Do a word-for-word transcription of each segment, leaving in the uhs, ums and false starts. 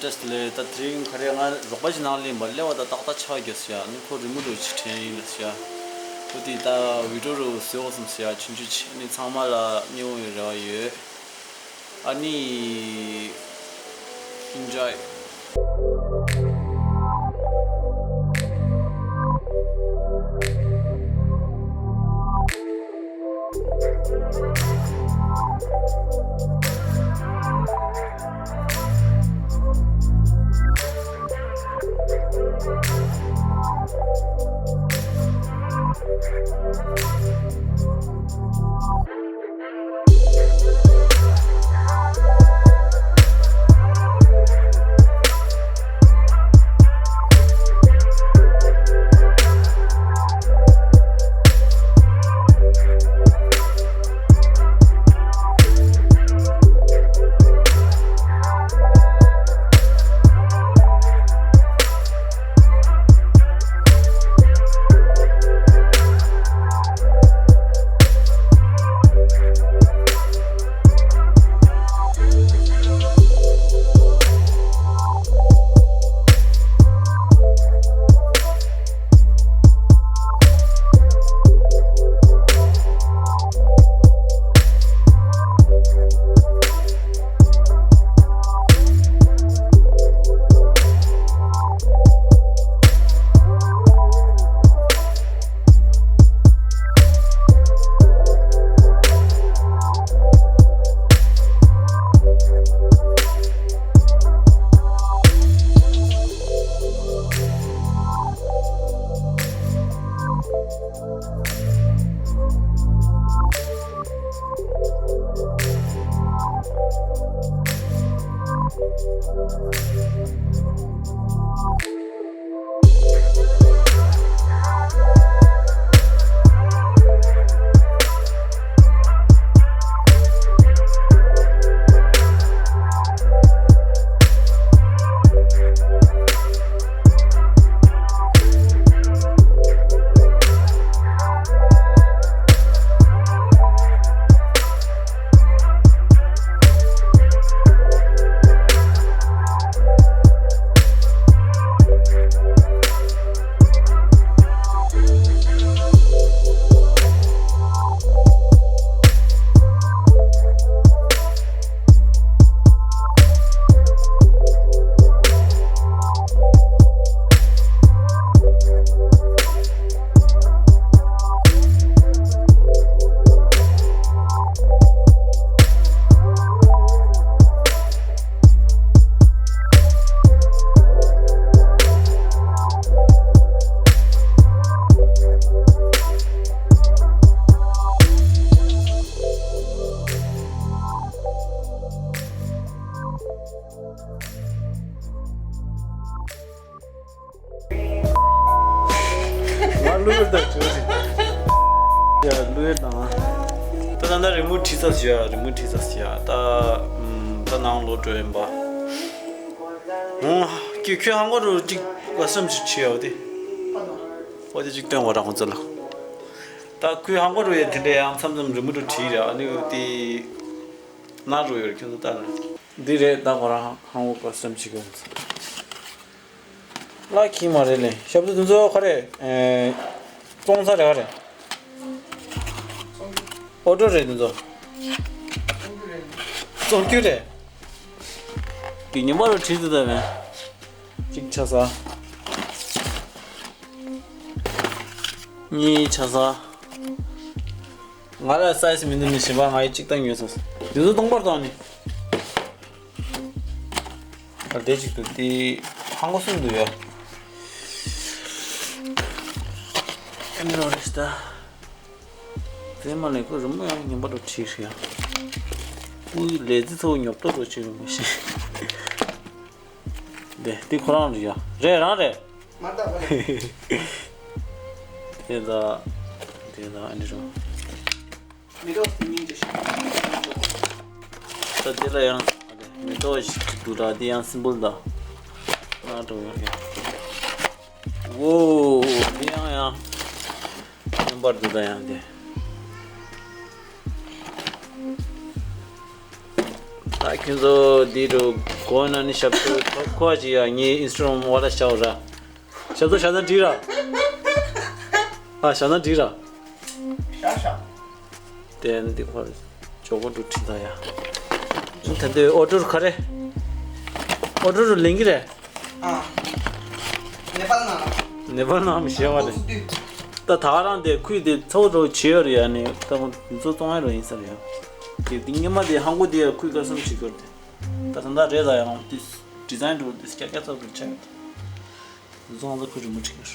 ལས་ད་དེ་རིང་ག་རེ་ང་རོགས་པ་ཞིག་ནང་ལེན་པ་སླེབས་པ་ད་ཏག་ཏག་ཆགས་རྒྱུ་ཟེར་ཡ། ནི་ཁོ་རི་མོ་འདྲ་ཅིག་དྲན་ཡིན་ལ་ཟེར་ཡ། ཁོ་དེ་ད་བི་ཌིའོ་རུ་བཟོས་འོ་སམ་ཟེར་ཡ། ཆུང་ཆུང་ཆེ་ནི་ཚང་མ་ལ་མཉེས་པོ་ཡོད་རེ་བ་ཡོད། ཨ་ནི། Enjoy. ང་བླུ་བེར་དང་བྲིས་པ་ཞིག་ཡ་བླུ་བེར་དང་། ད་ད་ད་རི་མོ་བྲིས་ཚར་ཞིག་ཡ། རི་མོ་བྲིས་ཚར་ཞིག་ཡ། ད་ཨམ་ད་ནང་ལོག་འགྲོ་ཡིན་པ། ཨོ་ཁྱོད་ཁྱོད་ཧང་གོ་རུ་གཅིག་བ་སམ་ཞིག་བྲིས་ཡ། འོ་དེ་འོ་དེ་གཅིག་སྟོན་བ་ར་ཁོང་ཚོ་ལ། ད་ཁོས་ཧང་གོ་རུ་ཡ་དེ་འདྲ་ཡང་མཚམས་མཚམས་རི་མོ་རུ་བྲིས་ར། ཨ་ནི་འོ་དེ་ན་རུ་ཡོད་རེད། ཁྱོད་ཚོ་ལྟ་ར། འདི་རེད། ད་ཁོ་རང་ཧང་གོ་བ་སམ་ཞིག་གི། ལ་ཁྱི་མ་རེད་ལེ། ཞབས་ཏུ་དུ་ཚོ་ག་རེ། ཨེ། བཙོང་ས་རེད་ག་རེ། ཨོ་ཏོ་རེད་དུ་ཚོ། བཙོང་རྒྱུ་རེད། དེ་ཉིན་པ་རུ་བྲིས་དུ་ད་མེད། གཅིག་ཆ་ས། གཉིས་ཆ་ས། ང་ལ་སའི་ཛི་མི་འདུག་ནི་ཞིམ་པ་ང་ཡི་གཅིག་བཏང་ཡོད་ས། དུ་ཚོ་སྟོང་པར་བཏང་ནི། ཨ་དེ་གཅིག་ཏུ་དེ་ཧང་གོ་གསུམ་འདུག་ཡ། ཨེ་མི་རོ་རེ་ཤི་ད། དེ་མ་ལས་ཁོ་རི་མོ་ཡང་ཉམས་པ་འགྲོ་བྲིས་ཤི་ཡ། ཁོའི་ལས་ཚེ་ཚོ་ཉོབ་ཏོ་འགྲོ་བྱེད་རུང་མི་ཤེས། དེ་དེ་ཁོ་རང་རེད་ཡ། རེད་རང་རེད། མ་ལྟ་བ་རེད། དེ་ད་དེ་ད་ཨ་ནི་རོ། མེ་ཏོག་དེ་སྙིང་རྗེ་ཞིག་ད་དེ་ལ་ཡང་མེ་ཏོག་ཞིག་འདུག་ད། དེ་ཡང་སིམ་པོལ་ད། ང་འགྲོ་ཡོང་ཡ། ཝོ། དེ་ཡང་ཡང་ཉམས་པར་འདུག་ད་ཡང་དེ། ད་ཁྱོད་ཚོ་འདི་རུ་ གོ་ན་ནི་ཞབས་ཏོག་ཁོ་ཅི་ཡ་ངའི་ཨིན་སི་ཊ་གྷ་རམ་ཝ་ལ་ཤའོ་ར། ཞབས་ཏོག་ཤ་ཚ་འགྲིག་ར། ཨ་ཤ་ཚ་འགྲིག་ར། ཤ་ཤ། དེ་འདི་ཁོ་ཇོ་གོ་འགྲོ་ཁྲིད་ད་ཡ། ད་འདི་ཨོ་ཌར་ག་རེ། ཨོ་ཌར་ལེན་གི་རེད། ཨ། ནེ་པཱལ་ནང་ལ། ནེ་པཱལ་ནང་མི་ཤེས་བ་རེད། ད་ད་རང་དེ་ཁུལ་དེ་ཚོ་རོ་བྱེད་ཡོད་རེད་ཡ་ནི་ད་མོ་དེ་ཚོ་གཏོང་ཡ་རོ་ཡིན་ས་རེད་ཡ། དེ་དེ་སྔོན་མ་དེ་ཧང་གོ་དེ་ཡ་ཁུལ་ཀ་སམ་བྱེད་ཀྱོར་དེ། ད་ད་ད་རེད་ད་ཡང་དེ་ཌི་ཛའིན་འགྲོ་དེ་སྐྱ་སྐྱ་ཚོ་རུ་ཆགས་ཡོད། བཟོ་ང་ཚོ་ཁུལ་རི་མོ་བྲིས་ཀྱོར།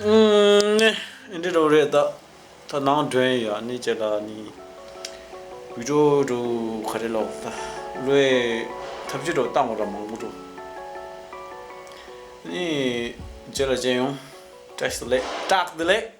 ཨུམ། ནི་འདི་འདྲ་རེད་ད། ད་ནང་དོན་ཡ་ནི་བྱས་ལ་ནི་བི་ཌིའོ་འགྲོ་ག་རེ་ལོ་ད་ལོས་ཐབས་ཇུས་འགྲོ་བཏང་བ་ར་མང་པོ་འགྲོ། ནི་བྱས་ལ་བྱས་ཡོང་། བཀྲ་ཤིས་བདེ་ལེགས། བཀྲ་ཤིས་བདེ་ལེགས།